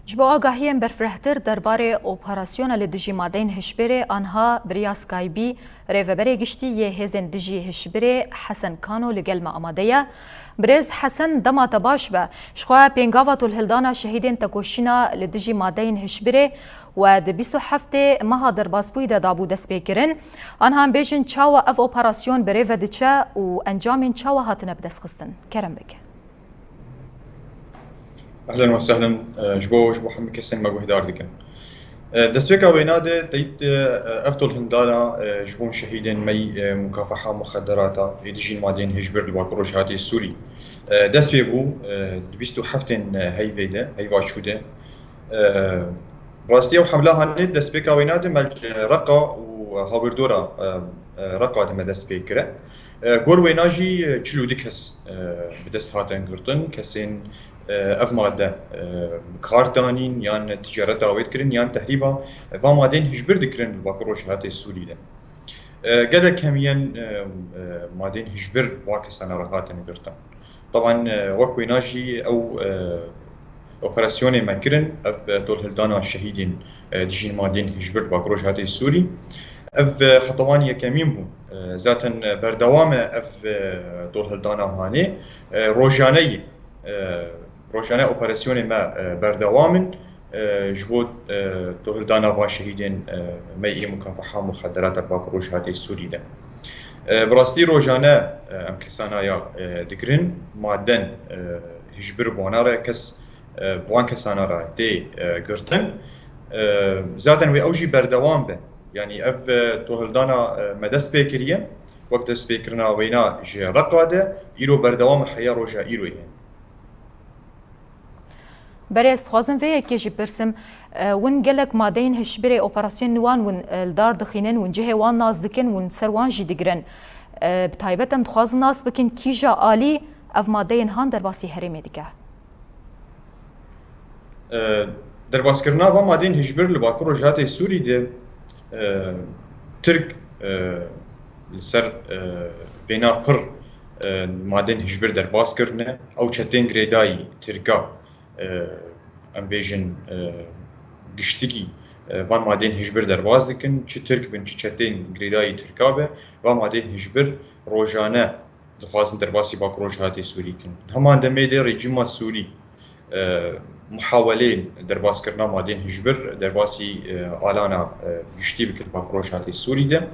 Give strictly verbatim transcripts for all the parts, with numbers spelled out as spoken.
Ji bo agahiyên berfirehtir derbarê operasyona li dijî madeyên hişbirê, anha bi riya Skypeî Rêveberê Giştî yê Hêzên Dijî Hişbirê Hesen Kano li gel me amade ye. Birêz Hesen, dema te baş be. Ji xwe pêngava tolhildana şehîdên tekoşîna li dijî madeyên hişbirê we di bîst û heftê meha derbasbûyî de dabû destpêkirin. Anha em bêjin çawa ev operasyon bi rê ve diçe û encamên çawa hatine bidestxistin? Kerem bike. Ehlen we sehlen, e, ji bo, ji bo hemû kesên me guhdar dikin. E, destpêka wêna de teyîd, e, ev tolhindana, e, ji bo şehîdên me yî, e, mukafeha muxedderata ê dijîn madeyên hişbir li Bakur Rojhilatê Sûrî, e, dest pê bû, e, di bîst û heftên heyvê de, heyva çû de. E, rastî ew hemla hanê destpêka wêna de me ji Reqa û hawirdora, e, e, Reqa de me dest pê kire. E, gor wêna jî, e, çil û du kes, e, bi dest hatin girtin. Kesên, e, ev madde, e, bi kar danîn yan ticareta wê dikirin yan tehrîba va madên hişbir dikirin li Bakur Rojhilatê Sûrî de. E, gelek kemiyên, e, e, madên hişbir va kesana re hatin girtin. Taban, e, wek wêna jî ew, e, operasyonê me kirin, ev, e, tolhildana şehîdên, e, dijîn madên hişbir Bakur Rojhilatê Sûrî. Ev, e, heta wan yekemîn bû. E, zaten, e, berdewam e ev, e, tolhildana hanê. E, rojane yî, e, rojane operasyonê me, e, berdewam in, e, ji bo, e, tolhildana van şehîdên, e, me yê mukafeha muxedderata li Bakur Rojhilatê Sûrî de. E, bi rastî rojane, e, em kesanaya, e, digirin, maden, e, hişbir bona re kes, e, bi wan kesana re tê, e, girtin. E, zaten wê ew jî berdewam be. Yanî ev, e, tolhildana, e, me dest pê kiriye, wek destpêkirina wêna ji Reqa de, îro berdewam e heya roja îro ye. Berê, ez dixwazim vê yekê jî pirsim. E, win gelek madeyên hişbirê, operasyonên wan win, e, li dar dixînin, win cihê wan nas dikin, win ser wan jî digirin. E, bi taybet em dixwazin nas bikin kîja alî ev madeyên han derbasî herêmê dike. E, derbaskirina van madeyên hişbir li Bakur Rojhilatê Sûrî de, e, Tirk, e, li ser, e, vêna pir, e, madên hişbir derbas kirine. Ew çetên girêdayî Tirka, e, em bêjin, e, giştikî, e, van madên hişbir derbas dikin. Çi Tirk bin, çi çetên girêdayî Tirka be, van madên hişbir rojane dixwazin derbasî Bakur Rojhilatê Sûrî kin. Di heman demê de rejîma Sûrî, e, muhaweleyên derbaskirina madên hişbir derbasî, e, alana, e, giştî bike li Bakur Rojhilatê Sûrî de.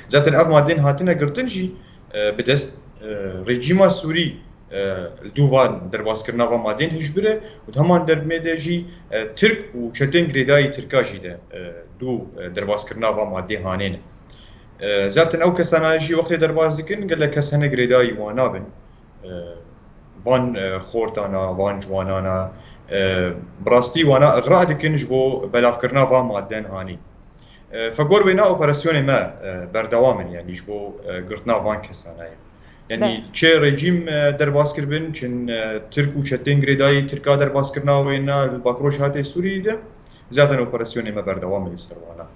Zaten ev madên hatine girtin jî, e, bi dest, e, rejîma Sûrî, e, li dû van derbaskirina van madên hişbir e û di heman demê de jî, e, Tirk û çetên girêdayî Tirka jî de, e, dû, e, derbaskirina van madê hanê ne. E, zaten ew kesana jî wextê derbas dikin, gelek kes hene girêdayî wan nabin. E, van, e, xortana, van ciwanana, e, bi rastî wana igra dikin ji bo belavkirina van maden hanî. E, fe gor wêna operasyonê me, e, berdewam in, yanî ji bo, e, girtina van kesana ye. Yanî Be- çi rejîm, e, derbas kiribin, çi, e, Tirk û çetên girêdayî Tirka derbaskirina wêna li Bakur Rojhilatê Sûrî de, zaten operasyonê me berdewam e li ser wana.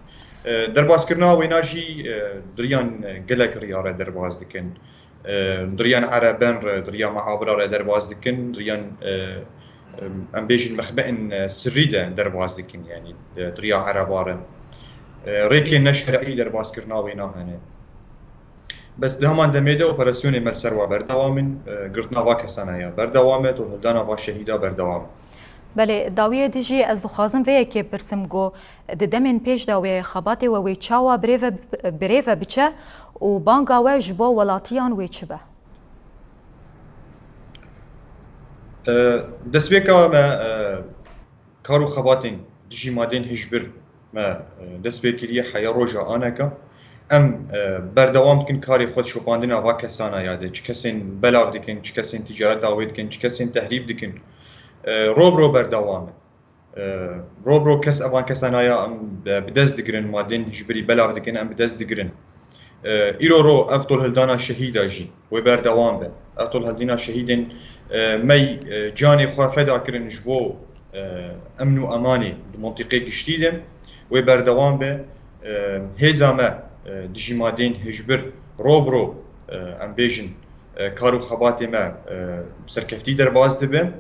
E, derbaskirina wêna jî, e, di riyan, e, gelek riya re derbas dikin. E, di riyan Ereben re, di riya meabira re derbas dikin, di riyan, e, em, em bêjin mexbeên, e, sirrî de derbas dikin, yanî, e, di riya Ereba re. E, rêkên neşer'î derbaskirina wêna hene. Bes di heman demê de operasyonê me li ser wa berdewam in, e, girtina va kesana ya berdewam e, tolhildana va şehîda berdewam e. Belê, dawiyê din jî ez dixwazim vê yekê pirsim ku di demên pêş de wê xebatê we wê çawa birêve, birêve biçe û banga we ji bo welatiyan wê çi be? E, destpêka me, e, kar û xebatên dijî madên hişbir me, e, dest pê kiriye heya roja aneka. Em, e, berdewam dikin karê xwe di şopandina va kesana ya de. Çi kesên belav dikin, çi kesên ticareta wê dikin, çi kesên tehrîb dikin. E, ro bi ro berdewam e. E, ro bi ro kes evan kesana ya em, e, bi dest digirin, madên hişbirî belav dikin, em bi dest digirin. E, îro ro ev tolhildana şehîda jî wê berdewam be. Ev tolhildîna şehîdên, e, me yî, e, canê xwe feda kirin ji bo, e, emn û emanê di mintîqê giştî de wê berdewam be. E, hêza me, e, dijî madên hişbir ro bi ro, e, em bêjin, e, kar û xebatê me, e, bi serkeftî derbas dibe.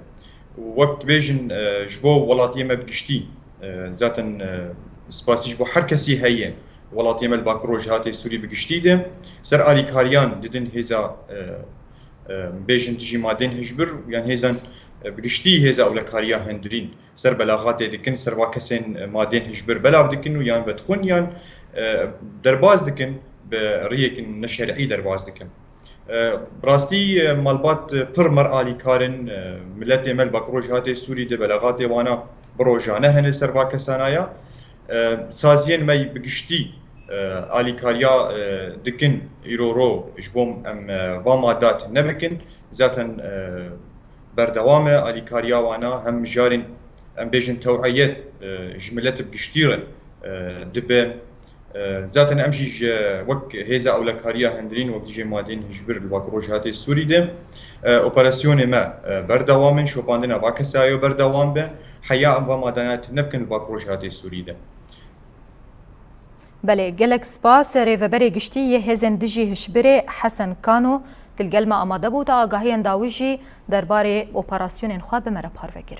Wek dibêjin, e, ji bo welatiyê me bi giştî, e, zaten, e, spasî ji bo her kesî heye, welatiyê me li Bakur Rojhilatê Sûrî bi giştî de, ser alîkariyan didin hêza, e, e, bêjin dijî madên hişbir û yan hêzan, e, bi giştî hêza ewlekariya hundirîn ser belaxatê dikin, ser va kesên, e, madên hişbir belav dikin û yan vedixwin yan, e, derbas dikin, bi riyekî neşerî derbas dikin. E, bi rastî, e, malbat, e, pir mer alîkar in, e, miletê me li Bakur Rojhilatê Sûrî de belaxatê wana bi rojane hene ser va kesana ya. E, saziyên me bi giştî, e, alîkariya, e, dikin îro ro ji bo em, e, va mada tune bikin. Zaten, e, berdewam e alîkariya wana, hem mijarên, em bêjin, tew'iyet, e, ji milet bi giştî re, e, dibe. E, zaten em jî ji wek hêza ewlekariya hundirîn, wek dijî madên hişbir li Bakur Rojhilatê Sûrî de, e, operasyonê me, e, berdewam in, şopandina va kesayê berdewam be, heya em va madana tune bikin li Bakur Rojhilatê Sûrî de. Belê, gelek spas. Rêveberê Giştî yê Hêzên Dijî Hişbirê Hesen Kano di li gel me amade bû, di agahiyên dawî jî derbarê operasyonên xwe bi me re parve kir.